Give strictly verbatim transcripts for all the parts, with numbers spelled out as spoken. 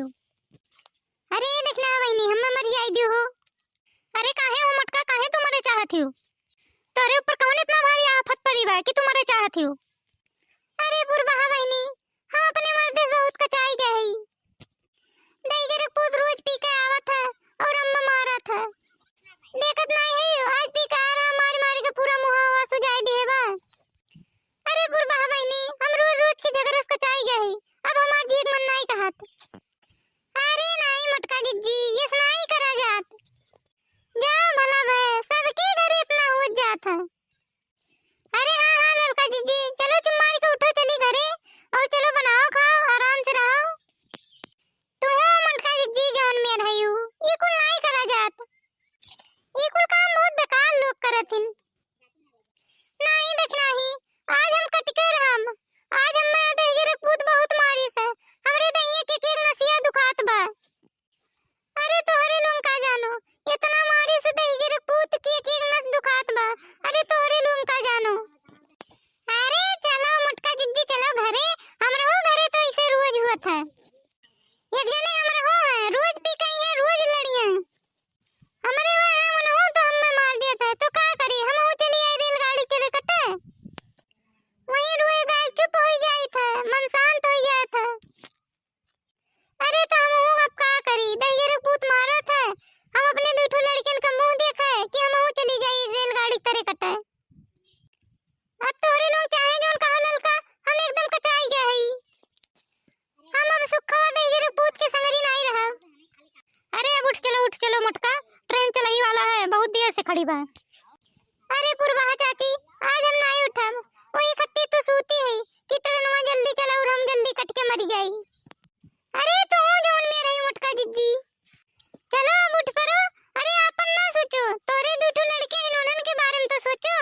अरे दखिनहा बहिनी, हम्मे मरि जाइ दियो हो। अरे काहे हो मोटका, काहे तू मरे चाहत हियो? तोरे ऊपर कौन इतना भारी आफत पड़ी बा कि तू मरे चाहत हियो? अरे बुरबहा बहिनी, हम अपने मर्दे से बहुत कचाई गए हई। दहिजरे पूत रोज पी के आवत है और अम्मा मारत है। देखत नाहीं है, आज पी के आ रहा, मार मार के पूरा मुहावा सुजाई दिहे बा। अरे बुरबहा बहिनी, हम रोज रोज के झगड़े से कचाई गए हई, अब हमार जिए के मन नाहीं कहत। अरे नाहीं मोटका जिज्जी, ये नाहीं करा जात। जा भला भय, सबके घरे इतना हो जात है। अरे हाँ, हाँ, ललका जिज्जी, चलो चुप मार के उठो, चली घरे, और चलो बनाओ, खाओ, आराम से रहो। तू मोटका जिज्जी जौन मेर हयू, ई कुल नाहीं करा जात, ई कुल काम बहुत बेकार लोग करत हिन। नाहीं दखिनहा, आज हम कटके रहम, आज हम्मे दहिजरे पूत बहुत मारिस है, हमरे दहिया के एक एक नसिया दुखात बा। अरे तोहरे लोग का जानो, इतना मारिस दहिजरे पूत की एक एक नस दुखात बा। अरे तोहरे लोग का जानो। अरे चलो मोटका जिज्जी चलो घरे, हमरहू घरे तो ऐसे रोज होत है। एक जने हमरहू है, रोज पी के है, रोज लड़िए। हमरे वहाँ है उनहू तो हम्मे मार दिया था, तो का करी, हमहू चली आई रेलगाड़ी के कटे। वहीं रोए गाय चुप हो जाई था, मन शांत हो जाए था। अरे तो हमहू अब का करी, दहिजरे पूत मारत है, हम अपने दुइ ठो लड़कियन का मुँह देखे कि हमहू चली जाई रेलगाड़ी तरे कटे। अब तोहरे लोग चाहे जौन कहा ललका, हम एकदम कचाई गए हई। हम अब सुखवा दहिजरे पूत के संगरी नाहीं रहब। अरे अब उठ चलो, उठ चलो मोटका, ट्रेन चलही वाला है, बहुत देर से खड़ी बा। अरे पुरबहा चाची, आज हम नाहीं उठब, वही खत्ती तू सूती है कि ट्रेनवा जल्दी चला और हम जल्दी कट के मरी जाई। अरे तू जौन मेर हई मोटका जिज्जी, चलो अब उठ पड़ो। अरे आपन ना सोचो, तोरे दुइ ठो लड़के हैं, उन्हन के बारे में तो सोचो।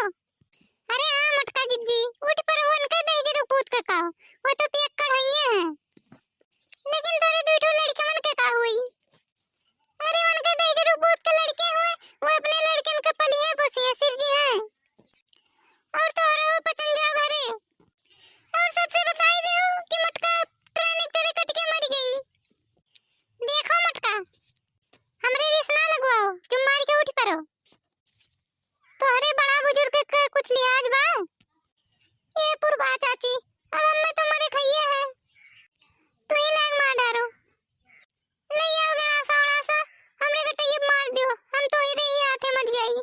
अरे हाँ मोटका जिज्जी, उठ पड़ो, उनके दहिजरे पूत के का, वो तो पियक्कड़ हइये हैं। लेकिन तोरे दुइ ठो लड़कवन के का हुई? अरे उनके दहिजरे पूत के लड़के हुए, वो अपने लड़कन के पलिहे पोसिहे, सिरजिहे। और तोहरे वो पचन जाओ घरे। और सबसे बताई देउ कि मोटका ट्रेन एक तरह कट के मर गई। देखो मोटका, हमरे रिस ना लगवाओ, चुप मार के उठ पड़ो। तोहरे बड़ा बुजुर्ग के कुछ लिहाज बा? ए पुरबा चाची, अब हमें तो मरे खइये है, तू ही लाग मार डारो। ले आओ गड़ा सौड़ा सा, हमरे गटैया मार दियो, हम तो ही रही हाथे मर जाई।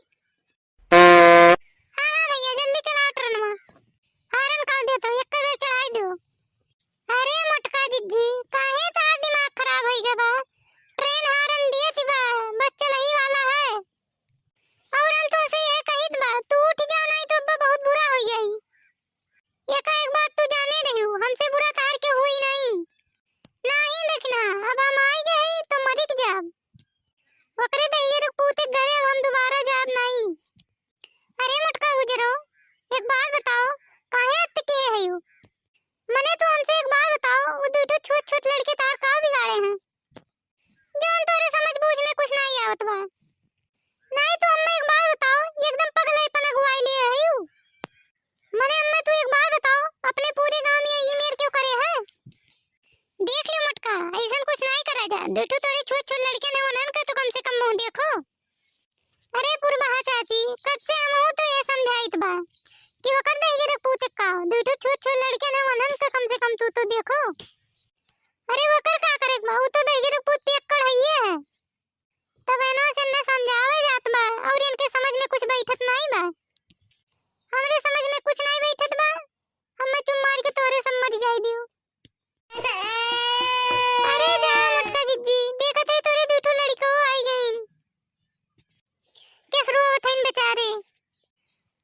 हाँ, हाँ भैया, जल्दी चलाओ ट्रेनवा। हॉर्न का दे तो, एक बेर चढ़ाई दो। अरे मोटका जिज्जी, काहे तार दिमाग खराब होई गए बा? ट्रेन हॉर्न दिए थी बा, बस चलही वाला है। और हम तो उसे ये कहित बा, तू उठ जाओ, नहीं तो अब्बा बहुत बुरा हो जाई। एका एक बात तू जाने रहिउ, हमसे बुरा तार के हुई नहीं। नहीं देखना, अब हम आई गए तो मरिक जाब। ओकरे दहिजरे पूते घरे अब हम दोबारा जाब नहीं। अरे मोटका उजरो, एक बात बताओ, काहे अत्त किहे हयू? मने तू हमसे एक बात बताओ, वो दुइ ठो छोट छोट लड़के तार का बिगाड़े हैं? जौन तोरे समझ बूझ में कुछ नहीं आवत बा। नहीं तो अम्मा एक बात बताओ, एकदम पगलैपन अगुआई लिए हयू। मने अम्मा तू एक बात बताओ, अपने पूरे गांव में ये मेर क्यों करे है? देख लियो मोटका, ऐसन कुछ नहीं करा जा। दुइ ठो तोरे छोट छोट लड़के ने उन्हन के तो कम से कम मुंह देखो। अरे पुरबहा चाची, कब से हमहू तो ये समझाइत बा कि ओकर दहिजरे पूते का, दुइ ठो छोट छोट लड़के ने उन्हन के कम से कम तू तो देखो। अरे ओकर का करे बा, उ तो दहिजरे पूत पियक्कड़ हइये है। तब एनो से न समझावे जात बा और इनके समझ में कुछ बैठत नहीं बा। हमरे समझ में कुछ नहीं बैठत बा, हम चुप मार के तोरे सब मर जाए दियो। अरे जा मोटका जिज्जी, देखत है तोरे दुइ ठो लड़को आई गइन। कैस रोवत हइन बेचारे।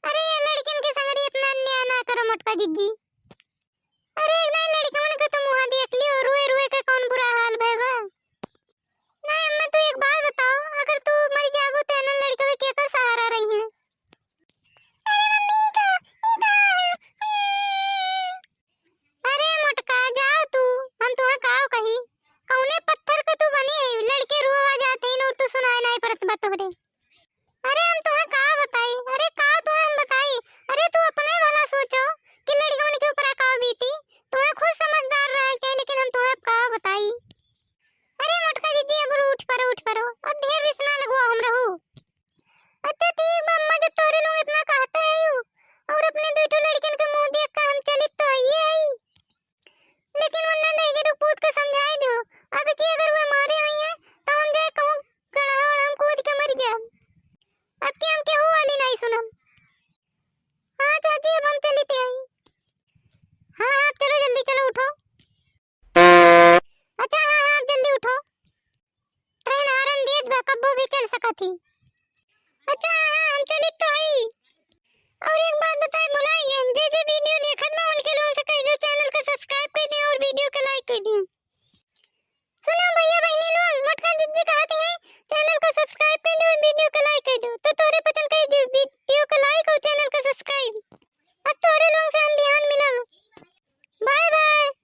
अरे ये लड़किन के संगरी इतना अन्याय ना करो मोटका जिज्जी। अरे एक दाई लड़कवन के तो मुँह देख लियो, रोए रोए के कौन बुरा हाल भय बा। नहीं अम्मा, तू एक बात बताओ, अगर तू मर जाबो तो एनन लड़कवे के एकर सहारा रही है? अरे मम्मी, ई का, ई का है? अरे थी। अच्छा, हाँ, हम चलित तो हई। और एक बात बताए भुलाई गए, जे जे वीडियो देखत बा उनके लोगन से कह दियो चैनल का सब्सक्राइब कर दियो और वीडियो के लाइक कर दियो। सुनो भैया बहनी लोग, मोटका जिज्जी कहत हैं चैनल का सब्सक्राइब कर दियो और वीडियो के लाइक कर दियो। तो तोरे पचन कर दियो वीडियो का लाइक और चैनल का सब्सक्राइब। अब तोरे लोगन से हम बिहान मिलब। Bye bye.